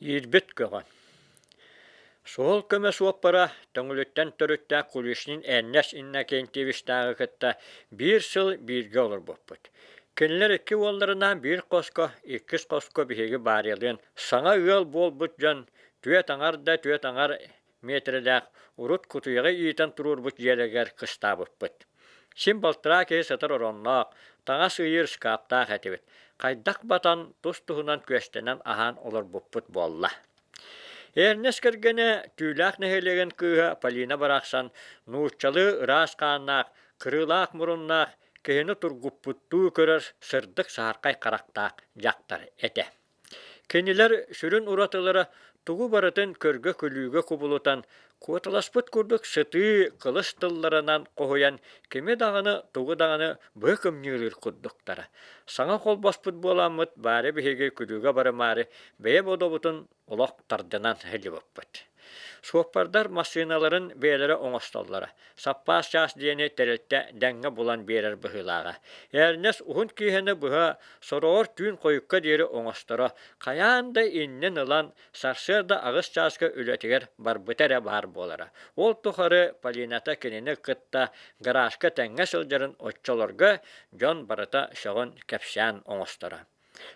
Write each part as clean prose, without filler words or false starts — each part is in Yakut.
Иирбит көҕөн. Суһал көмө суоппара Төҥүлүттэн төрүттээх Кулишнин Эннес Иннокентьевичтааҕы кытта биир сыл бииргэ олорбуппут. Кинилэр икки уолларынаан биир хоско, иккис хоско биһиги Варялыын саҥа ыал буолбут дьон түөрт аҥар да түөрт аҥар миэтэрэлээх урут кутуйаҕы иитэн туруорбут дьиэлэригэр кыстаабыппыт. Син балтараа киһи сытар оронноох, таҥас ыйыыр ыскааптаах этибит. Хайдах батан, тус-туһунан күөстэнэн аһаан олорбуппут буолла. Эрнест кэргэнэ Түүлээх нэһилиэгин кыыһа Полина барахсан нууччалыы ыраас хааннаах, кырыылаах муруннаах, киһини тургуппуттуу көрөр сырдык саһархай харахтаах дьахтар этэ. Кинилэр сүрүн уратылара тугу барытын көргө-күлүүгэ кубулутан, куоталаспыт курдук сытыы, кылыс тылларынан хоһуйан кими даҕаны, тугу даҕаны быһа кымньыылыыр курдуктара. Саҥа холбоспут буоламмыт баары биһиги күлүүгэ барымаары бэйэ бодобутун олох тардынан сылдьыбыппыт. Суоппардар массыыналарын бэйэлэрэ оҥостоллоро. Саппаас чаас диэни тэрилтэ дэҥҥэ булан биэрэр быһыылааҕа. Эрнест уһун киэһэни быһа сороҕор түүн хойукка диэри оҥосторо. Хайаан да иннин ылан, сарсыарда аҕыс чааска үлэтигэр барбыта эрэ баар буолара. Ол тухары Полината кинини кытта гаражка тэҥҥэ сылдьарын оччолорго дьон барыта сөҕөн кэпсээн оҥосторо.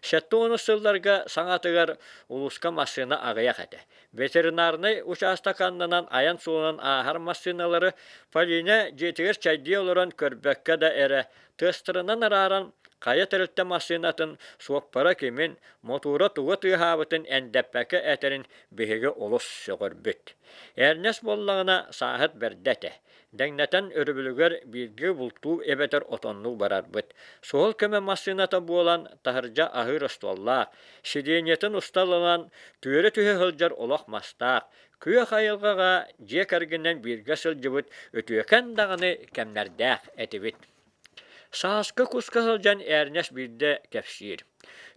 Сэттэ сылларга саҥатыгар улууска массыына аҕыйах этэ. Ветеринарнай учаастак аннынан айан суолунан ааһар массыыналары Полина дьиэтигэр чэйдии олорон көрбөккө да эрэ тыастарынан арааран хайа тэрилтэ массыынатын суоппара кимин, мотуура тугу тыаһаабытын эндэппэккэ этэрин биһиги олус сөҕөрбүт. Эрнест буоллаҕына сааһыт бэрдэ этэ. Дэҥнэтэн өрөбүлүгэр бииргэ бултуу эбэтэр отоннуу барарбыт. Суһал көмө массыыната буолан, таһырдьа аһыыр остуоллаах, сидиэнньэтин усталанан, түөрэ түһэ сылдьар олох мастаах, күөх айылҕаҕа дьиэ кэргэнинэн бииргэ сылдьыбыт үтүөкэн даҕаны кэмнэрдээх этибит. Сааскы куска сылдьан Эрнест биирдэ кэпсиир.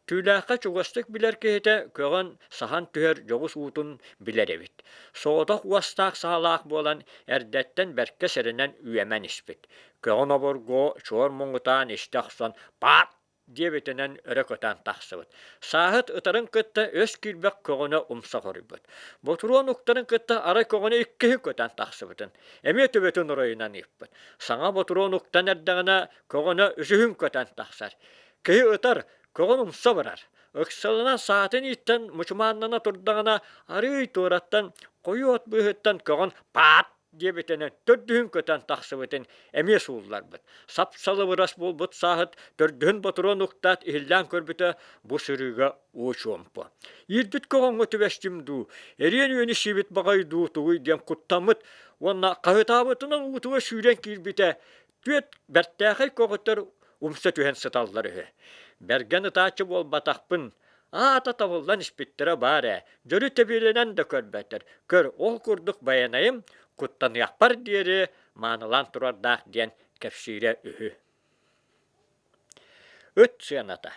Түүлээххэ чугастык билэр киһитэ көҕөн саһан түһэр дьоҕус уутун билэр эбит. Соҕотох уостаах саалаах буолан эрдэттэн бэркэ сэрэнэн үөмэн испит. Көҕөн обургу чуор муҥутаан истэ охсон паат диэбитинэн өрө көтөн тахсыбыт. Сааһыт ытарын кытта өс киирбэх көҕөнө умса хоруйбут. Ботуруон уктарын кытта арай көҕөнө иккиһи көтөн тахсыбытын эмиэ төбөтүн оройунан ыыппыт. Саҥа ботуруон уктан эрдэҕинэ көҕөнө үсүһүн көтөн тахсар. Киһи ытар, көҕөн умса барар. Ыксалынан саатын ииттэн мучумааннана турдаҕына арыый туораттан хойуу от быыһыттан көҕөн паат диэбитинэн төрдүһүн көтөн тахсыбытын эмиэ суулларбыт. Сап-салыбырас буолбут сааһыт төрдүһүн ботуруон уктаат иһиллээн көрбүтэ бу сырыыга уу чуумпу. Иирбит көҕөҥҥө түбэстим дуу, эриэн үөнү сиэбит баҕайы дуу тугуй диэн куттаммыт уонна хаһытаабытынан уутугар сүүрэн киирбитэ түөрт бэртээхэй көҕөттөр умса түһэн сыталлар үһү. Бэргэн ытааччы буолбатахпын, аата табыллан испиттэрэ баар ээ, дьөрү тэбиэлэнэн да көрбөттөр. Көр, ол курдук байанайым куттаныахпар диэри маанылаан турардаах диэн кэпсиирэ үһү. Ыт сыаната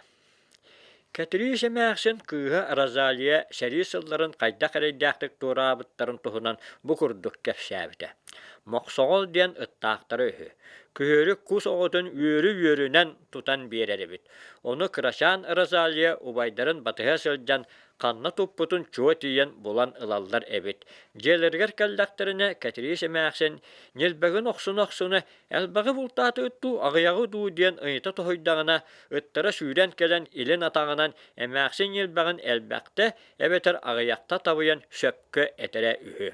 Кэтириис эмээхсин кыыһа Розалия сэрии сылларын хайдах эрэйдээхтик туораабыттарын туһунан бу курдук кэпсээбитэ. Мохсоҕол диэн ыттаахтара үһү. Күһүөрү кус оҕотун үөрү-үөрүнэн тутан биэрэр эбит. Ону кырачаан Розалия убайдарын батыһа сылдьан ханна туппутун чуо тиийэн булан ылаллар эбит. Дьиэлэригэр кэллэхтэринэ Кэтириис эмээхсин ньилбэгин охсуна-охсуна Элбэҕи бултаатыгыт дуу, аҕыйаҕы дуу диэн ыйыта тоһуйдаҕына, ыттара сүүрэн кэлэн илин атаҕынан эмээхсин ньилбэҕин элбэхтэ эбэтэр аҕыйахта табыйан сөпкө этэрэ үһү.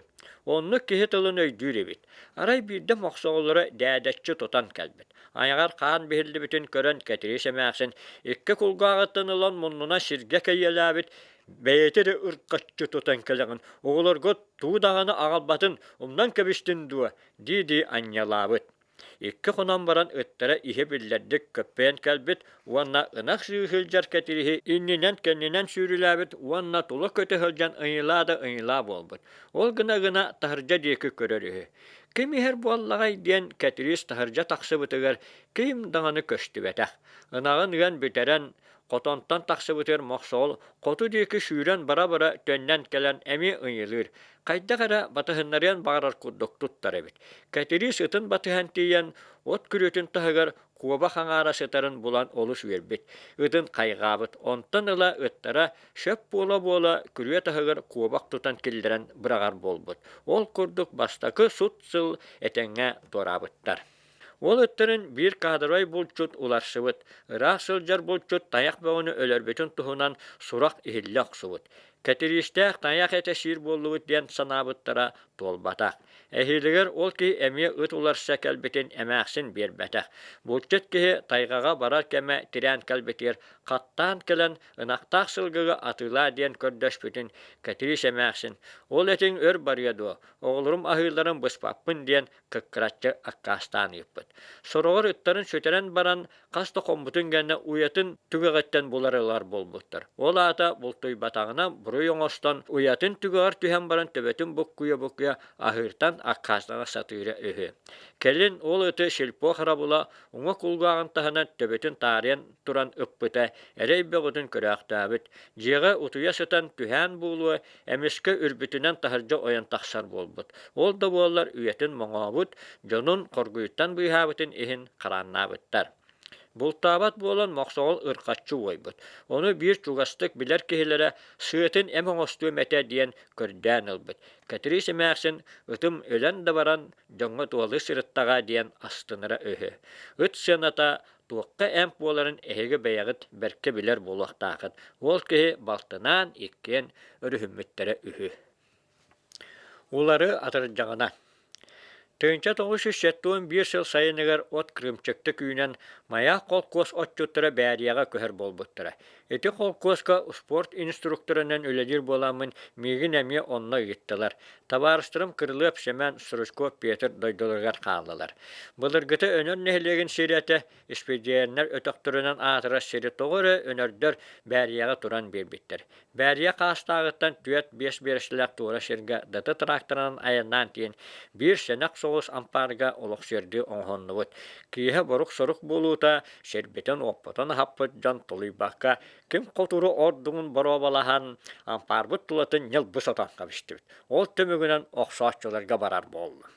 Оннук киһи тылын өйдүүр эбит. Арай биирдэ мохсоҕолоро дээдэччи тутан кэлбит. Айаҕар хаан биһиллибитин көрөн Кэтириис эмээхсин икки кулгааҕыттан ылан муннунан сиргэ кэйиэлээбит, бэйэтэ эрэ ыркаччы тутан кэлэҕин, оҕолорго тугу даҕаны аҕалбатын умнан кэбистин дуо дии-дии анньалаабыт. Икки хонон баран ыттара иһэ биллэрдик көппөйөн кэлбит уонна ынах сыы сылдьар кэтириһи иннинэн-кэннинэн сүүрүлээбит уонна тула көтө сылдьан ыйылаа да ыйылаа буолбут. Ол гына-гына таһырдьа диэки көрөр үһү. Ким иһэр буоллаҕай диэн Кэтириис таһырдьа тахсыбытыгар ким даҕаны көстүбэтэх. Ынаҕын ыан бүтэрэн Хотонтон тахсыбытыгар Мохсоҕол хоту диэки сүүрэн бара-бара төннөн кэлэн эмиэ ыйылыыр, хайдах эрэ батыһыннарыан баҕарар курдук туттар эбит. Кэтириис ытын батыһан тиийэн, от күрүөтүн таһыгар куобах аҥаара сытарын булан олус үөрбүт, ытын хайҕаабыт. Онтон ыла ыттара сөп буола-буола күрүө таһыгар куобах тутан киллэрэн быраҕар буолбут. Ол курдук бастакы сут сыл этэҥҥэ туораабыттар. Ол ыттарын биир кадровай булчут уларсыбыт, ыраах сылдьар булчут тайах бөҕөнү өлөрбүтүн туһунан сурах иһиллэ охсубут. Кэтириистээх тайах этэ сиир буоллубут диэн санаабыттара туолбатах. Эһиилигэр ол киһи эмиэ ыт уларса кэлбитин эмээхсин биэрбэтэх. Булчут киһи тайҕаҕа барар кэмэ тирээн кэлбитигэр хаттаан кэлэн ынахтаах сылгыга атыылаа диэн көрдөспүтүн Кэтириис эмээхсин «Ол этиҥ өр барыа дуо, оҕолорум аһыылларын быспаппын» диэн кыккыраччы аккаастаан ыыппыт. Сороҕор ыттарын сүтэрэн баран хас да хоммутун гэннэ уйатын түгэҕиттэн булар ылар буолбуттар. Ол аата бултуйбатаҕына буруй оҥостон уйатын түгэҕэр түһэн баран төбөтүн буккуйа-буккуйа аһыыртан аккаастана сатыыра үһү. Кэлин ол ыты сельпо харабыла уҥа кулгааҕын таһынан төбөтүн таарыйан туран ыппыта эрэй бөҕөтүн көрөөхтөөбүт. Дьиэҕэ утуйа сытан түһээн буолуо эмискэ үрбүтүнэн таһырдьа ойон тахсар буолбут. Ол да буоллар үйэтин моҥообут, дьонун хоргуйуттан быыһаабытын иһин харааннаабыттар. Бултаабат буолан Мохсоҕол ырхаччы уойбут. Ону биир чугастык билэр киһилэрэ сыатын эм оҥостуом этэ диэн көрдөөн ылбыт. Кэтириис эмээхсин ытым өлөн да баран дьоҥҥо туһалыы сырыттаҕа диэн астынара үһү. Ыт сыаната туохха эмп буоларын эһиги бэйэҕит бэркэ билэр буолуохтааххыт. Ол киһи балтынаан иккиэн өрүһүммүттэрэ үһү. Улары атырдьаҕына. 1971 сыл сайыныгар от кырыымчыктык үүнэн Маяк холкуос отчуттара Бээрийэҕэ көһөр буолбуттара. Ити холкуоска спорт инструкторынан үлэлиир буоламмын миигин эмиэ онно ыыттылар. Табаарыстарым Кырылыап Семен, Стручков Петр дойдуларыгар хааллылар. Былыргыта Өнөр нэһилиэгин сирэ этэ, испидьиэннэр өтөхтөрүнэн аатырар сири тоҕо эрэ өнөрдөр Бээрийэҕэ туран биэрбиттэр. Бээрийэ Хаастааҕыттан түөрт-биэс биэрэстэлээх туора сиргэ дата тракторынан айаннаан тиийэн биир сэнэх соҕус ампаарга олохсуйардыы оҥоһуннубут. Киэһэ борук-сорук буолуута сирбитин-уоппутун аһаппыт дьон тулуйбакка ким хотуру ордугун боруобалаһан ампаарбыт тулатын ньылбы сотон кэбистибит. Ол түмүгүнэн охсооччуларга барар буолла.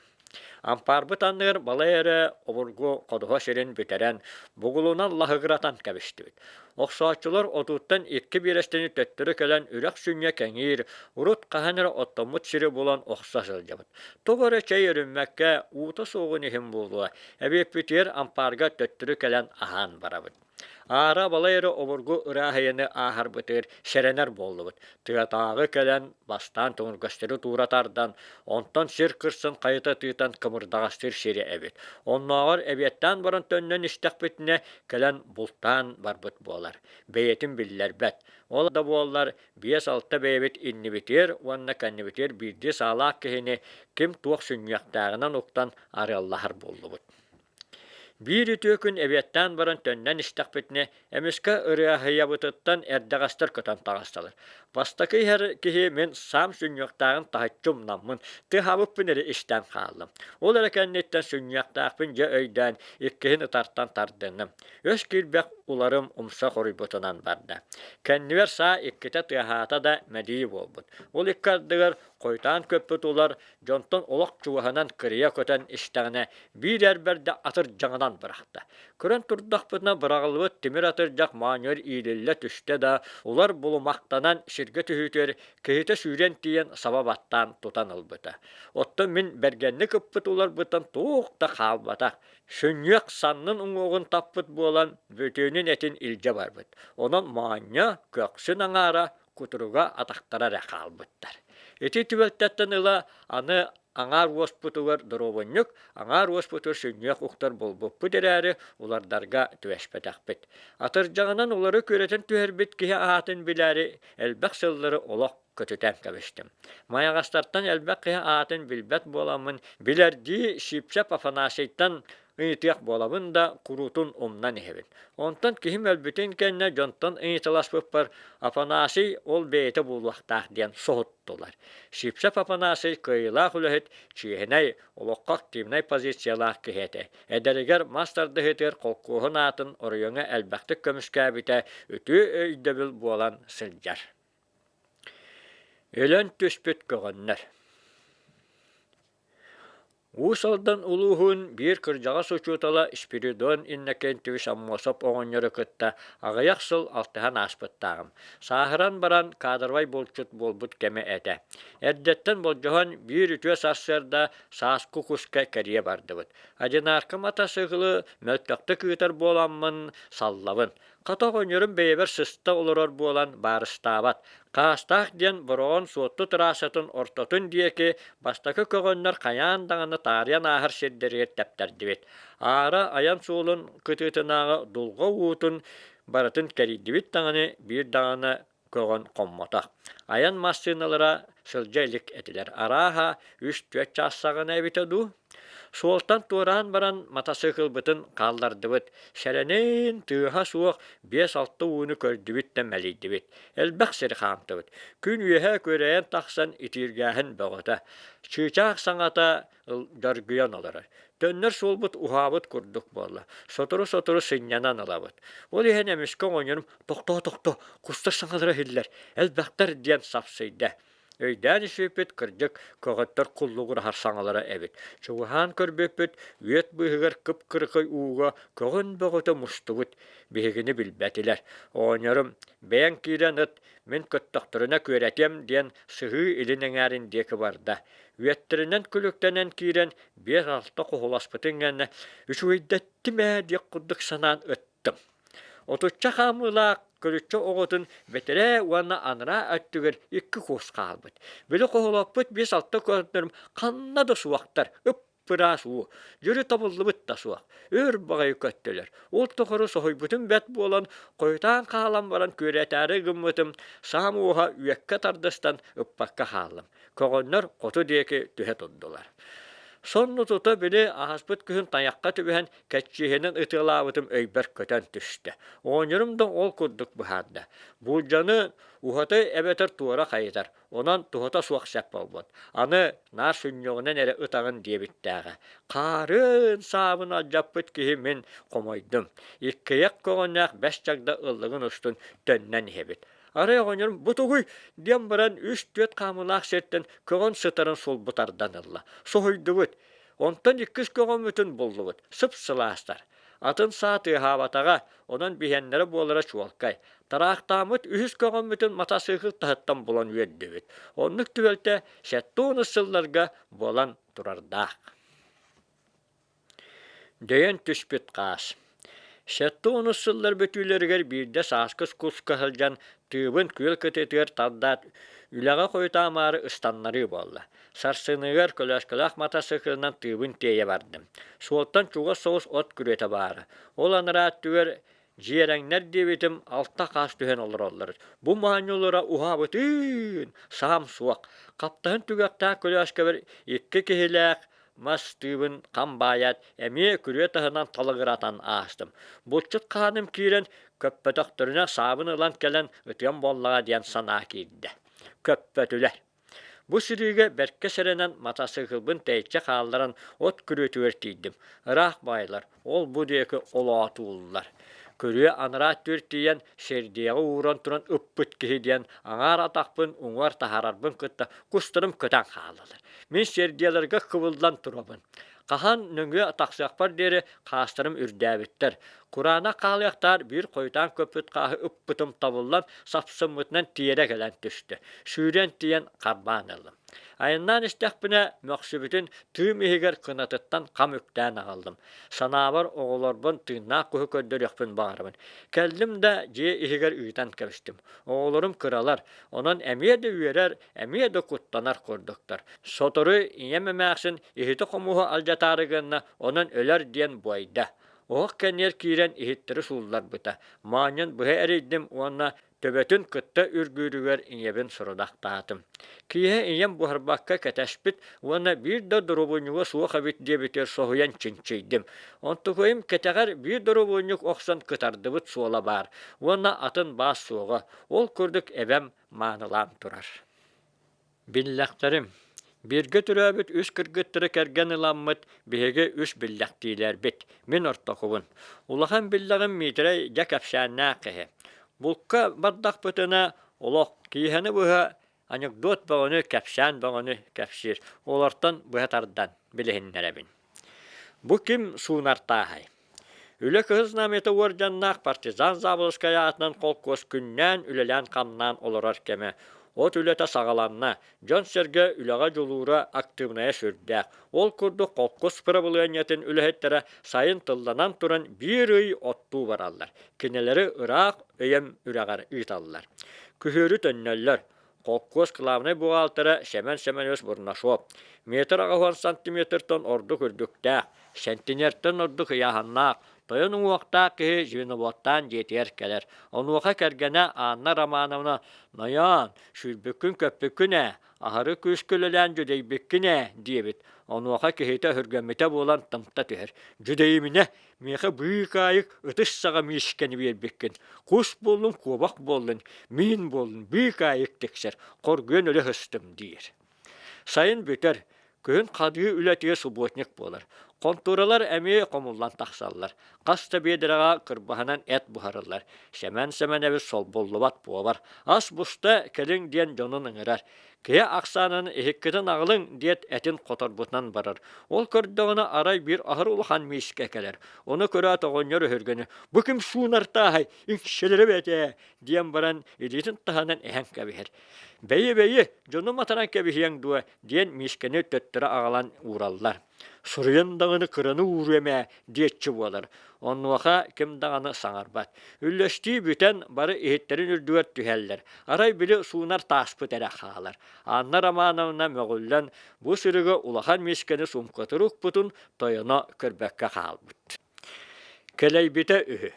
Ампаарбыт анныгар балай эрэ обургу ходуһа сирин бүтэрэн, бугулунан лаһыгыратан кэбистибит. Охсооччулар отууттан икки биэрэстэни төттөрү кэлэн үрэх сүнньэ кэҥиир, урут хаһан эрэ оттоммут сири булан охсо сылдьабыт. Тоҕо эрэ чэй өрүммэккэ, уута суоҕун иһин буолуо, эбиэппитигэр ампаарга төттөрү кэлэн аһаан барабыт. Аара балай эрэ обургу ырааһыйаны ааһарбытыгар сэрэнэр буоллубут. Тыатааҕы кэлэн, бастаан төҥүргэстэри туура тардан, онтон сир кырсын хайыта тыытан кымырдаҕастыыр сирэ эбит. Оннооҕор эбиэттээн баран төннөн истэхпитинэ, кэлэн бултаан барбыт буолар. Бэйэтин биллэрбэт. Ол да буоллар, биэс-алта бэйэбит иннибитигэр уонна кэннибитигэр биирдии саалаах киһини ким туох сүнньүөхтээҕинэн уктан арыаллаһар буоллубут. Биир үтүө күн эбиэттээн баран төннөн истэхпитинэ, эмискэ ырыаһыйабытыттан эрдэҕэстэр көтөн таҕыстылар. Бастакы иһэр киһи мин саам сүнньүөхтээҕин таһыччы умнаммын, тыаһаабыппын эрэ истэн хааллым. Ол эрэ кэнниттэн сүнньүөхтээхпин дьэ өйдөөн, иккиһин ытартан тардынным. Өс киирбэх уларым умса хоруйбутунан барда. Кэннибэр саа иккитэ тыаһаата да мэдии буолбут. Ол икки ардыгар хойутаан көппүт улар дьонтон олох чугаһынан кырыйа көтөн истэҕинэ биир эр бэрдэ атырдьаҕынан бырахта. Көрөн турдахпытына быраҕыллыбыт тимир атырдьах моонньугар иилиллэ түстэ да, улар булумахтанан сиргэ түһүүтүгэр киһитэ сүүрэн тиийэн саба баттаан тутан ылбыта. Оттон мин бэргэнник ыппыт уларбыттан туох да хаалбатах. Сүнньүөх саннын уҥуоҕун таппыт буолан бүтүнүн этин илдьэ барбыт. Онон моонньо көхсүн аҥаара кутуруга атахтара эрэ хаалбыттар. Ити түбэлтэттэн ыла аны аҥаар уоспутугар доруобунньук, аҥаар уоспутугар сүнньүөх уктар буолбуппут эрээри улардарга түбэспэтэхпит. Атырдьаҕынан улары күөрэтэн түһэрбит киһи аатын билээри элбэх сыллары олох көтүтэн кэбистим. Майаҕастартан элбэх киһи аатын билбэт буоламмын билэрдии Сиипсэп Афанасийтан ыйытыах буолабын да, куруутун умнан иһэбин. Онтон киһим өлбүтүн кэннэ дьонтон ыйыталаспыппар Афанасий ол бэйэтэ буолуохтаах диэн соһуттулар. Сипсев Афанасий кыайыылаах үлэһит, чиэһинэй, олоххо активнай позициялаах киһи этэ. Эдэригэр мас тардыһыытыгар холкуоһун аатын оройуоҥҥа элбэхтик көмүскээбитэ үтүө өйдөбүл буолан сылдьар. Өлөн түспүт көҕөннөр. Уус Алдан улууһун биир кырдьаҕас учуутала Спиридон Иннокентьевич Аммосов оҕонньору кытта аҕыйах сыл алтыһан ааспыттааҕым. Сааһыран баран кадровай булчут буолбут кэмэ этэ. Эрдэттэн болдьоһон биир үтүө сарсыарда сааскы куска кэрийэ бардыбыт. Одинарка матасыыкылы мөлтөхтүк ыытар буоламмын саллабын. Хата оҕонньорум бэйэбэр сыста олорор буолан баарыстаабат. Хаастаах диэн Бороҕон Суотту трассатын ортотун диэки бастакы көҕөннөр хайаан даҕаны таарыйан ааһар сирдэригэр тэптэрдибит. Аара айан суолун кытыытынааҕы дулҕа уутун барытын кэрийдибит даҕаны биир даҕаны көҕөн хоммотох. Айан массыыналара сылдьа илик этилэр. Арааһа, үс-түөрт чаас саҕана эбитэ дуу. Суолтан туораан баран матасыыкылбытын хааллардыбыт. Сэрэнин, тыаһа суох биэс-алта ууну көрдүбүт да мэлийдибит. Элбэх сири хаамтыбыт. Күн үөһэ күөрэйэн тахсан итииргээһин бөҕөтө. Чыычаах саҥата доргуйан олорор. Төннөр суолбут уһаабыт курдук буолла. Сотору-сотору сынньанан ылабыт. Ол иһэн эмискэ оҕонньорум «Тохтоо-тохтоо, кустар саҥалара иһиллэр, элбэхтэр» диэн сапсыйда. Өйдөөн испиппит, кырдьык, көҕөттөр куллугураһар саҥалара эбит. Чугаһаан көрбүппүт, үөт быыһыгар кып-кыракый ууга көҕүн бөҕөтө мустубут. Биһигини билбэтилэр. Оҕонньорум «Бэйэҥ киирэн ыт, мин көттөхтөрүнэ күөрэтиэм» диэн сыһыы илин эҥээрин диэки барда. Үөттэринэн күлүктэнэн киирэн биэс-алта хоһуласпытын кэннэ үчүгэйдэттим ээ диэх курдук санаан ыттым. Отучча хаамыылаах көлүччэ оҕотун бэтэрээ уонна анараа өттүгэр икки куус хаалбыт. Били хоһулаппыт биэс-алта көрдөрүм ханна да суохтар, ып-ыраас уу, дьүрү табыллыбыт да суох. Өр баҕайы көттүлэр. Ол тухары соһуйбутум бэрт буолан, хойутаан хаалан баран күөрэтээри гыммытым, саам уоһа үөккэ тардыстан ыппакка хааллым. Көҕөннөр хоту диэки түһэ турдулар. Сонно тута били ааспыт күһүн тайахха түбэһэн кэччиһинэн ытыалаабытым өйбөр көтөн түстэ. Оҕонньорум да ол курдук быһаарда. Буулдьаны уһаты эбэтэр туора хайытар, онон туһата суох сэп буолбут. Аны наар сүнньүөҕүнэн эрэ ытаҕын диэбиттээҕэ. Хаарын саабын алдьаппыт киһи мин хомойдум. Иккиэйэх көҕөннөөх бэс чагда ыллыгын устун төннөн иһэбит. Арай оҕонньорум бу тугуй диэн баран үс-түөрт хаамыылаах сиртэн көҕөн сытарын сулбу тардан ылла. Соһуйдубут. Онтон иккис көҕөммүтүн буллубут. Сып-сылаастар. Атын саа тыаһаабатаҕа, онон биһиэннэрэ буолара чуолкай. Тараахтааммыт үһүс көҕөммүтүн матасыыкыл таһыттан булан үөрдүбүт. Оннук түбэлтэ 70 сылларга буолан турардаах. Дөйөн түспүт хаас Сэттэ-уонус сыллар бүтүүлэригэр биирдэ сааскы куска сылдьан тыыбын күөл кытыытыгар тардаат, үлэҕэ хойутаамаары ыстаннарыы буолла. Сарсыныгар көлөөскөлөөх матасыыкылынан тыыбын тиэйэ бардым. Суолтан чугас соҕус от күрүөтэ баара. Ол анараа өттүгэр Дьиэрэҥнэр диэбитим алта хаас түһэн олороллор. Бу моонньулара уһаабытыын, саам суох. Хаптаһын түгэхтээх көлөөскөбөр икки киһилээх мас тыыбын хам баайаат, эмиэ күрүө таһынан талыгыратан аастым. Булчут хааным киирэн, көппөтөхтөрүнэ саабын ылан кэлэн ытыам буоллаҕа диэн санаа киирдэ. Көппөтүлэр. Бу сырыыга бэркэ сэрэнэн матасыыкылбын тэйиччи хаалларан от күрүөтүгэр тиийдим. Ыраах баайылар, ол-бу диэки олоотууллар. Күрүө анараа өттүгэр тиийэн сэрдиэҕи ууран туран ыппыт киһи диэн аҥаар атахпын уҥуор таһаарарбын кытта кустарым көтөн хааллылар. Мин сэрдиэлэргэ кыбыллан турабын. Хаһан нөҥүө тахсыахпар диэри хаастарым үрдээбиттэр. Кураанах хаалыахтаар биир хойутаан көппүт хааһы ыппытым табыллан, сапсыммытынан тиэрэ кэлэн түстэ. Сүүрэн тиийэн харбаан ыллым. Айаннаан истэхпинэ, мөхсүбүтүн тыым иһигэр кынатыттан хам үктээн аҕаллым. Санаабар оҕолорбун тыыннаах куһу көрдөрүөхпүн баҕарабын. Кэллим да дьиэ иһигэр ыытан кэбистим. Оҕолорум кыралар, онон эмиэ да үөрэр, эмиэ да куттанар курдуктар. Сотору ийэм эмээхсин иһити-хомуһу алдьатаары гынна, онон өлөр диэн буойда. Оһох кэннигэр киирэн иһиттэри суулларбыта. Моонньун быһа эрийдим уонна төбөтүн кытта үргүүрүгэр ийэбин сорудахтаатым. Киэһэ ийэм буһарбакка кэтэспит уонна биир да доробуонньуга суох эбит диэбитигэр соһуйан чинчийдим. Онтукайым кэтэҕэр биир доробуонньук охсон кытардыбыт суола баар уонна атын баас суоҕа. Ол курдук эбэм маанылаан турар. Биллэхтэрим. Бииргэ төрөөбүт үс кыргыттары кэргэн ыламмыт, биһиги үс биллэхтиилэрбит. Мин ортокубун. Улахан биллэҕим Миитэрэй дьэ кэпсээннээх киһи. Булка бардахпытына, олох киэһэни быһа анекдот бөҕөнү, кэпсээн бөҕөнү кэпсиир. Олортон быһа тардан. билиһиннэрэбин. Бу ким суунар тааһай? Үлэ Кыһыл Знамята уордьаннаах партизан Заболоцкай аатынан холкуос күннээн үлэлээн-хамнаан олорор кэмэ. От үлэтэ саҕаланна, дьон-сэргэ үлэҕэ дьулуура, актыыбынайа сүрдээх. Ол курдук холкуос бырабылыанньатын үлэһиттэрэ сайын тылланан туран биир ый оттуу бараллар. Кинилэри ыраах Өйөм үрэҕэр ыыталлар. Күһүөрү төннөллөр. Холкуос кылаабынай буҕаалтара Сэмэн Сэмэнович Бурнашов метр 80 сантиметртан ордук үрдүктээх, сентинертэн ордук ыйааһыннаах, тойон уҥуохтаах киһи звеноводтаан дьиэтигэр кэлэр. Онуоха кэргэнэ Анна Романовна «Нойоон, сүүрбүккүн-көппүккүн ээ, аһары күүскэ үлэлээн дьүдэйбиккин ээ» диэбит. Онуоха киһитэ өһүргэммитэ буолан тымта түһэр. «Дьүдэйиминэ, Миэхэ быыкаайык ытыс саҕа миискэни биэрбиккин. Кус буоллун, куобах буоллун, миин буоллун, быыкаайык тиксэр, хоргуйан өлө сыстым диир. Сайын бүтэр, күһүн хадыы үлэтигэр субботник буолар. Хонтуоралар эмиэ хомуллан тахсаллар. Хас да биэдэрэҕэ кырбаһынан эт буһарыллар. Сэмэн Сэмэнэбит солбуллубат буолар. Ас буста кэлиҥ диэн дьонун ыҥырар. Киһи ахсаанын иһиккитин аҕалыҥ диэт этин хоторбутунан барар. Ол көрдөҕүнэ арай биир аһар улахан миискэ кэлэр. Ону көрөөт оҕонньор өһүргэнэ «Бу ким суунар тааһай, иҥсэлэрэ бэтээ» диэн баран илиитин таһынан эһэн кэбиһэр. «Бэйи-бэйи, дьону матаран кэбиһиэҥ дуо?» диэн миискэни төттөрү аҕалан уураллар. Суруйан даҕаны кыраны ууруом ээ диэччи буолар. Онуоха ким даҕаны саҥарбат. Үллэстии бүтэн бары иһиттэрин үрдүгэр түһэллэр. Арай били суунар тааспыт эрэ хаалар. Анна Романовна мөҕүллэн бу сырыга улахан миискэни суумкатыгар укпутун тойоно көрбөккө хаалбыт. Кэлэйбитэ үһү.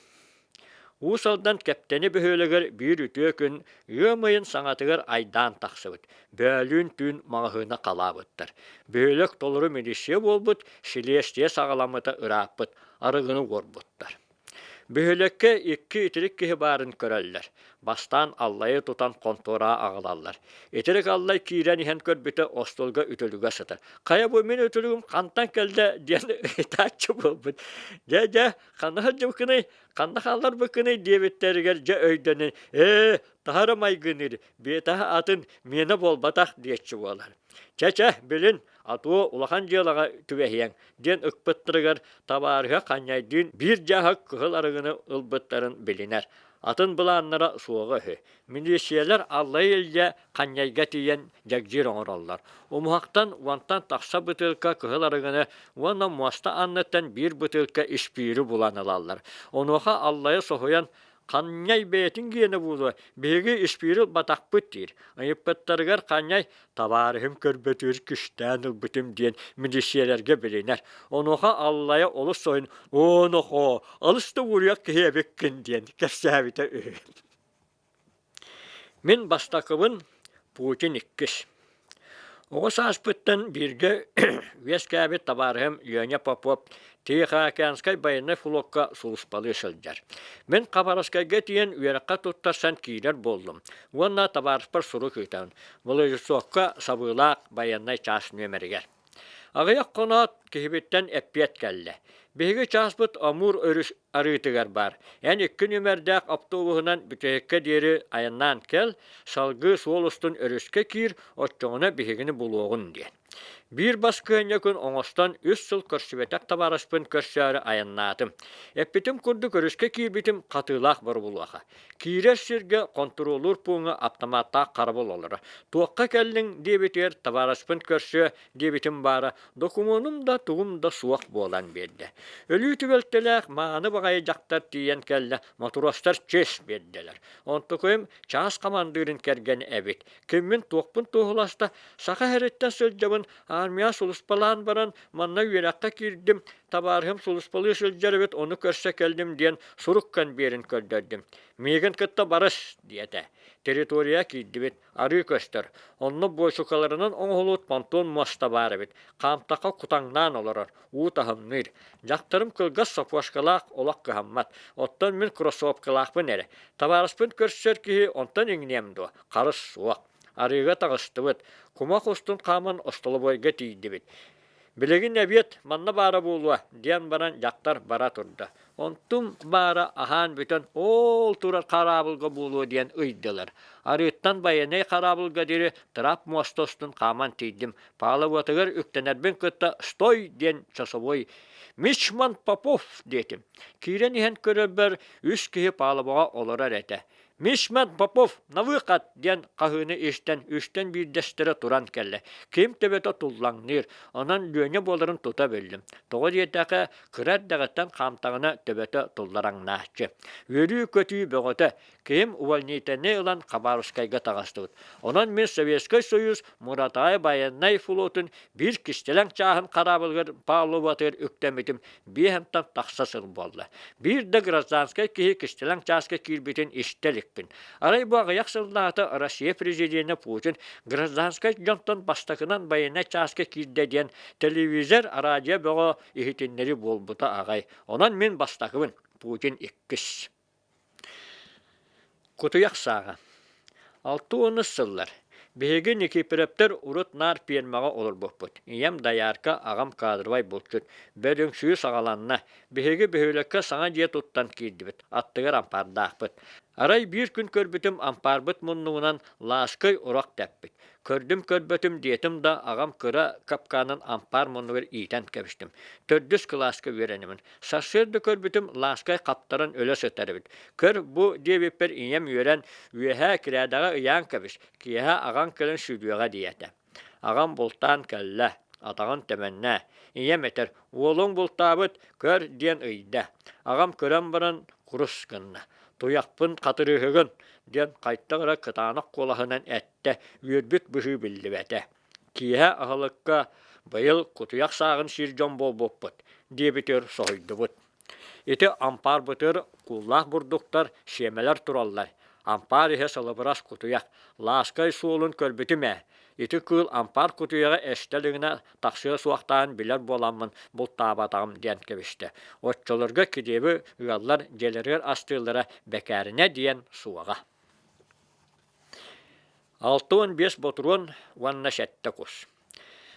Уус Алдан Кэптэни бөһүөлэгэр биир үтүө күн ыам ыйын саҥатыгар айдаан тахсыбыт. Бөөлүүн түүн маҕаһыына халаабыттар. Бөһүөлэк толору милиция буолбут, силиэстийэ саҕаламмыта ырааппыт, арыгыны уорбуттар. Бөһүөлэккэ икки итирик киһи баарын көрөллөр. Бастаан Аллайы тутан хонтуораҕа аҕалаллар. Итирик Аллай киирэн иһэн көрбүтэ остуолга үтүлүгэ сытар. «Хайа бу мин үтүлүгүм хантан кэллэ?» диэн ыйытааччы буолбут. «Дьэ, дьэ, ханна сылдьыбыккыный, ханна хаалларбыккыный?» диэбиттэригэр дьэ өйдөнөн, «Ээ, таһара майгыныыр, биэтэһэ атын миэнэ буолбатах» диэччи буолар. «Чэ-чэ, билин, атуо улахан дьыалаҕа түбэһиэҥ» диэн ыкпыттарыгар табаарыһа Ханньайдыын биир дьааһык кыһыл арыгыны ылбыттарын билинэр. Атын былааннара суоҕа үһү. Милииссийэлэр Аллай Илья Ханньайга тиийэн дьэгдьиир оҥороллор. Умуһахтан уонтан тахса бытыылка кыһыл арыгыны уонна муоста анныттан биир бытыылка испиири булан ылаллар. Онуоха Аллайа соһуйан Ханньай бэйэтин гиэнэ буолуо, биһиги испиири ылбатахпыт диир. Ыйыппыттарыгар Ханньай табаарыһым көрбөтүгэр кистээн ылбытым диэн милииссийэлэргэ билинэр. Онуоха Аллайа олус соһуйан «Оо, нохоо, алыс да уоруйах киһи эбиккин» диэн кэпсээбитэ үһү. Мин бастакыбын, Путин иккис. Оҕо сааспыттан бииргэ үөскээбит табаарыһым Леня Попов Тихоокеанскай байыаннай флокка сулууспалыы сылдьар. Мин Хабаровскайга тиийэн үөрэххэ туттарсан киирэр буоллум уонна табаарыспар сурук ыытабын Владивостокка сабыылаах байыаннай чаас нүөмэригэр. Аҕыйах хоноот киһибиттэн эппиэт кэллэ. Биһиги чааспыт Амур өрүс арыытыгар баар. Эн икки нүмердээх автобуһунан бүтэһиккэ диэри айаннаан кэл, салгыы суол устун өрүскэ киир, оччоҕуна биһигини булуоҕун диэн. Биир баскыһыанньа күн оҥостон үс сыл көрсүбэтэх табаарыспын көрсөөрү айаннаатым. Эппитим курдук өрүскэ киирбитим хатыылаах боробулуоха. Киирэр сиргэ хонтуруоллуур пууҥҥа аптамааттаах харабыл олоро. Туохха кэллиҥ диэбитигэр табаарыспын көрсүө диэбитим баара, докумуонум да тугум да суох буолан биэрдэ. Өлүү түбэлтэлээх мааны баҕайы дьахтар тиийэн кэллэ, мотуруостар чиэс биэрдилэр. Онтукуйум чаас хамандыырын кэргэнэ эбит. Киммин-туохпун туоһуласта, Саха сириттэн сылдьабын, армия сулууспалаан баран манна үөрэххэ киирдим, табаарыһым сулууспалыы сылдьар эбит, ону көрсө кэллим диэн сурук кэнбиэрин көрдөрдүм. Миигин кытта барыс диэтэ. Территория киирдибит, арыы көстөр. Онно буочукаларынан оҥоһуллубут понтон муоста баар эбит. Хаамтахха кутаҥнаан олорор, уу таһымныыр. Дьахтарым кылгас сапожкалаах олох кыһаммат. Оттон мин кроссовкалаахпын эрэ. Табаарыспын көрсөр киһи онтон иҥниэм дуо? Харыс суох. Арыыга таҕыстыбыт. Кумах устун хааман остолобуойга тиийдибит. Билигин эбиэт манна баара буолуо, диэн баран дьахтар бара турда. Онтум баара аһаан бүтэн оол турар хараабылга буолуо диэн ыйдылар. Арыыттан байыаннай хараабылга диэри трап муоста устун хааман тиийдим. Палубатыгар үктэнэрбин кытта «Стой!» диэн часовой «Мичман Попов!» диэтим. Киирэн иһэн көрөрбөр үс киһи палубаҕа олорор этэ. «Мичман Попов, на выход!» диэн хаһыыны истэн, үстэн биирдэстэрэ туран кэллэ. Ким төбөтө туллаҥныыр, онон Леня буоларын тута биллим. Тоҕо диэтэххэ, кыра эрдэҕиттэн хаамтаҕына төбөтө туллараҥнааччы. Үөрүү-көтүү бөҕөтө. Киһим увольнительнай ылан Хабаровскайга таҕыстыбыт. Онон мин Советскай Союз Муратаай байыаннай флотун биир кистэлэҥ чааһын хараабылыгар палубатыгар үктэммитим биэһэнтэн тахса сыл буолла. Биир да гражданскай киһи кистэлэҥ чааска киирбитин истэ иликпин. Арай бу аҕыйах сыллааҕыта Россия президенэ Путин гражданскай дьонтон бастакынан байыаннай чааска киирдэ диэн телевизор, радио бөҕө иһитиннэрии буолбута аҕай. Онон мин бастакыбын, Путин иккис. Кутуйах сааҕа 60 сыллар. Биһиги Никифоровтар урут наар пиэрмэҕэ олорбуппут. Ийэм доярка, аҕам кадровай булчут. Бөдөҥсүйүү саҕаланна. Биһиги бөһүөлэккэ саҥа дьиэ туттан киирдибит. Аттыгар ампаардаахпыт. Арай биир күн көрбүтүм ампаарбыт муннугунан лааскай урах тэппит. Көрдүм-көрбөтүм диэтим да аҕам кыра капкаанын ампаар муннугар иитэн кэбистим. Төрдүс кылааска үөрэнэбин. Сарсыарда көрбүтүм лааскай хаптаран өлө сытар эбит. Көр бу диэбиппэр ийэм үөрэн, үөһээ кирээдэҕэ ыйаан кэбис, киэһэ аҕаҥ кэлэн сүлүөҕэ диэтэ. Аҕам бултаан кэллэ, атаҕын тэмэннэ. Ийэм этэр, уолуҥ бултаабыт, көр диэн ыйда. Аҕам көрөн баран курус гынна. Туйахпын хатырыыһыгын диэн хайтах эрэ кытаанах куолаһынан эттэ, үөрбүт быһыы биллибэтэ. Киэһэ аһылыкка быйыл кутуйах сааҕын сиир дьон буолбуппут диэбитигэр соһуйдубут. Ити ампаарбытыгар кууллаах бурдуктар, сиэмэлэр тураллар. Ампаар иһэ салыбырас кутуйах. Лааскай суолун көрбүтүм ээ. Ити кыыл ампаар кутуйаҕа эстэ илигинэ тахсыа суохтааҕын билэр буоламмын бултаабатаҕым диэн кэбистэ. Оччолорго килиэби ыаллар дьиэлэригэр астыыллара бэкээринэ диэн суоҕа. 65 ботуруон уонна сэттэ кус.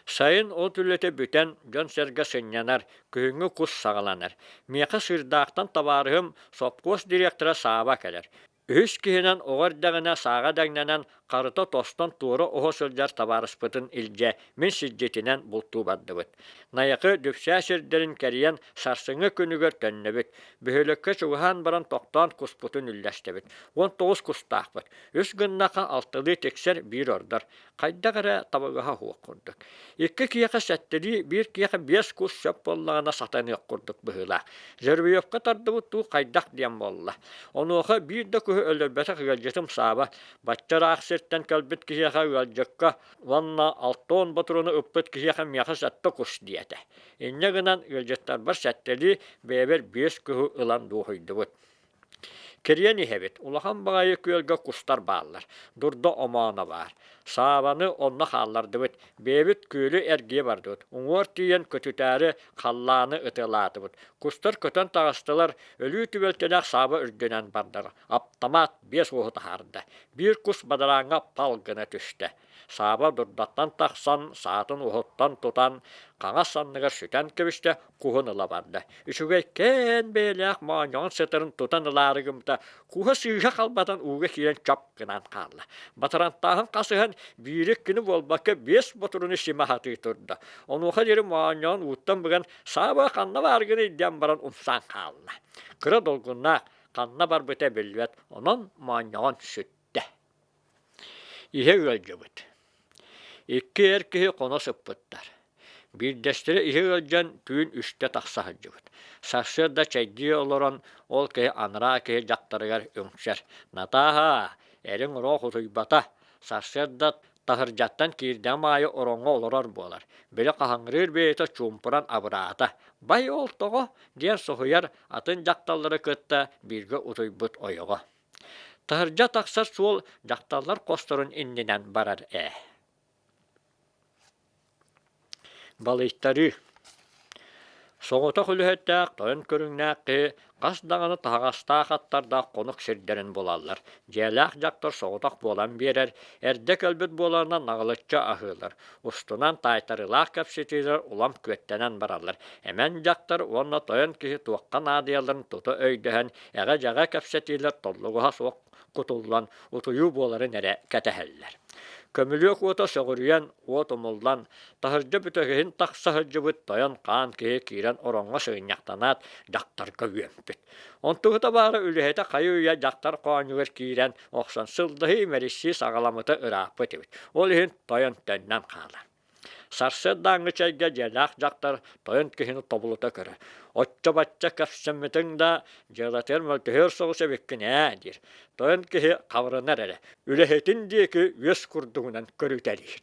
Сайын от үлэтэ бүтэн, дьон-сэргэ сынньанар, күһүҥҥү кус саҕаланар. Миэхэ Сыырдаахтан табаарыһым, сопхуос дириэктэрэ Сааба кэлэр. Үһүс киһинэн оҕо эрдэҕинэ сааҕа дэҥнэнэн, харыта тостон туора оһо сылдьар табаарыспытын илдьэ мин сирдьитинэн бултуу бардыбыт. Найахы Дүпсээ сирдэрин кэрийэн сарсыҥҥы күнүгэр төннөбүт. Бөһүөлэккэ чугаһаан баран тохтоон куспутун үллэстэбит. 19 кустаахпыт. Үс гыннаха алталыы тиксэр биир ордор. Хайдах эрэ табыгаһа суох курдук. Икки киһиэхэ сэттэлии, биир киһиэхэ биэс кус сөп буоллаҕына сатаныах курдук быһыылаах. Жеребьевка тардыбыт дуу хайдах диэн буолла. Онуоха биир да куһу өлөрбөтөх ыалдьытым Сааба бачча ыраах сиртэн кэлбит киһиэхэ ыалдьыкка уонна 60 ботуруону ыппыт киһиэхэ миэхэ сэттэ кус диэтэ. Инньэ гынан ыалдьыттарбар сэттэлии, бэйэбэр биэс куһу ылан дуоһуйдубут. Кирийэн иһэбит, улахан баҕайы күөлгэ кустар бааллар, дурда омооно баар. Саабаны онно хааллардыбыт, бэйэбит күөлү эргийэ бардыбыт, уҥуор тиийэн көтүтээри халлааны ытыалаатыбыт. Кустар көтөн таҕыстылар, өлүү түбэлтэлээх сааба үрдүнэн бардылар. Аптамаат биэс уоһу таһаарда. Биир кус бадарааҥҥа пал гына түстэ. Сааба дурдаттан тахсан, саатын уһуттан тутан, хаҥас санныгар сүтэн кэбистэ, куһун ыла барда. Үчүгэйкээн бэйэлээх моонньоҕон сытарын тутан ылаары гыммыта, куһа сыыһа халбатан ууга киирэн чоп гынан хаалла. Батарантааһын хасыһан биири күнү буолбакка биэс ботуруну симэ сатыы турда. Онуоха диэри моонньоҕон ууттан быган Сааба ханна бааргыный диэн баран умсаан хаалла. Кыра долгуннаах ханна барбыта биллибэт, онон моонньоҕон сүттэ. Иһэ ыалдьыбыт. Икки эр киһи хоно сыппыттар. Биирдэстэрэ иһэ ыалдьан түүн үстэ тахса сылдьыбыт. Сарсыарда чэйдии олорон ол киһи анараа киһи дьахтарыгар үҥсэр: «Натааһа, эриҥ оруох утуйбата, сарсыарда таһырдьаттан киирдэҕим аайы ороҥҥо олорор буолар, били хаһыҥырыыр бэйэтэ чуумпуран абыраата, бай ол тоҕо?» диэн соһуйар атын дьахталлары кытта бииргэ утуйбут ойоҕо. Таһырдьа тахсар суол дьахталлар хосторун иннинэн барар ээ. Балыйтарыы. Соҕотох үлэһиттээх тойон көрүҥнээх киһи хас даҕаны таһаҕастаах аттардаах хонук сирдэрин булаллар. Дьиэлээх дьахтар соҕотох буолан биэрэр, эрдэ кэлбит буоларынан наҕылыччы аһыылар, устунан таайтарыылаах кэпсэтиилэр улам күөттэнэн бараллар. Эмэн дьахтар уонна тойон киһи туохха наадыйалларын тута өйдөһөн, эҕэ-дьэҕэ кэпсэтиилэр толлугуһа суох кутуллан, утуйуу буоларын эрэ кэтэһэллэр. Көмүлүөк уота сөҕүрүйэн, уот умуллан, таһырдьа бүтэһигин тахса сылдьыбыт тойон хаан киһи киирэн ороҥҥо сыгынньахтанаат, дьахтарга үөмпүт. Онтугута баара үлэһитэ хайы-үйэ дьахтар хоонньугар киирэн охсон сылдаһыы-имэрийсии саҕаламмыта ырааппыт эбит. Ол иһин тойон төннөн хаалар. Сарсыардааҥҥы чэйгэ дьиэлээх дьахтар тойон киһини тобулута көрөр. «Оччо-бачча кэпсэммитиҥ да, дьыалатыгар мөлтөһүөр соҕус эбиккин ээ» диир. Тойон киһи хабырынар эрэ, үлэһитин диэки үөс курдугунан көрүтэлиир.